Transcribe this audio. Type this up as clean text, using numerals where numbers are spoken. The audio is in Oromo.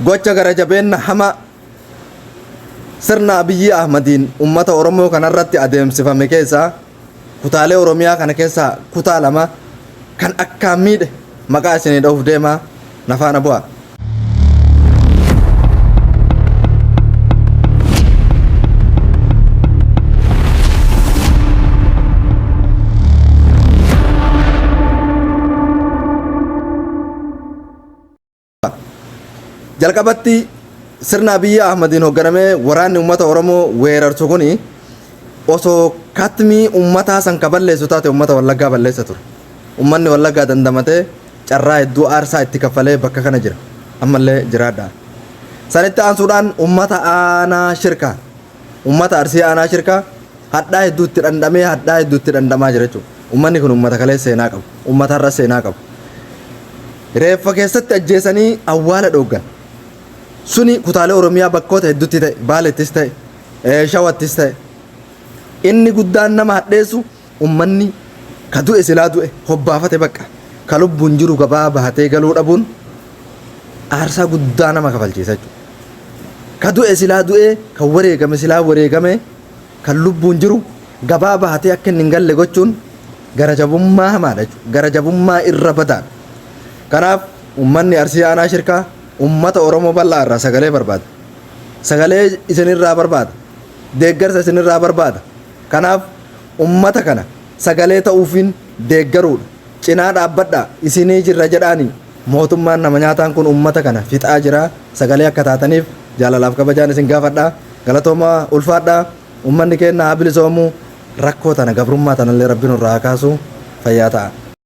Gocha gara jabeenna hamaa sirna Abiyyii Ahmadiin ummata Oromoo kanarratti adeemsifame keessaa kutaalee Oromiyaa kana keessaa kutaa 2 kan akkaan miidhe maqaa isinii dhahuuf deema na faana bu'aa. Jalqabatti sirna Abiyyi Ahmadiin hoogganamee waraanni uummata Oromoo weerarsu kuni osoo katmii uummataa san ka balleessu taate uummata Wallaggaa balleessa ture. Uummanni Wallaggaa dandamatee carraa hedduu aarsaa itti kaffalee bakka kana jira. Ammallee jiraadha. Sanitti aansuudhaan uummata aanaa shirkaa Uummata Arsii aanaa Shirkaa hadhaa hedduu itti dhandhamee hadhaa hedduu itti dhandhamaa jira jechuudha. Uummanni kun uummata kaleessa seenaa qabu. Uummata har'a seenaa qabu. Reeffa keessatti ajjeesanii awwaala dhooggan. Suni kutaalee Oromiyaa bakkoota hedduutti ta'e, Baalettis ta'e, Shawattis ta'e. Inni guddaan nama hadheessu uummanni ka du'e silaa du'e hobbaafate bakka ka lubbuun jiru gabaa bahatee galuu dhabuun aarsaa guddaa nama kafalchiisa jechuudha. Ka du'e silaa du'ee, kan wareegame silaa wareegame, kan lubbuun jiru gabaa bahatee akka inni hin galle gochuun gara jabummaa hamaadha jechuudha. Gara jabummaa irra badaadha. Kanaaf uummanni Arsii Aanaa Shirkaa uummata Oromoo bal'aa irraa sagalee barbaada. Sagalee isinirraa barbaada. Deeggarsa isinirraa barbaada. Kanaaf uummata kana sagalee ta'uufiin deeggaruudha. Cinaa dhaabbadhaa isinii jirra jedhaanii Mootummaan nama nyaataan kun uummata kana fixaa jira. Sagalee akka taataniif jaalalaaf kabajaan isin gaafadha. Galatoomaa ulfaadhaa. Uummanni keenna haa bilisoomu. Rakkoo tana gabrummaa tanallee Rabbi nurraa haa kaasu. Fayyaa ta'aa.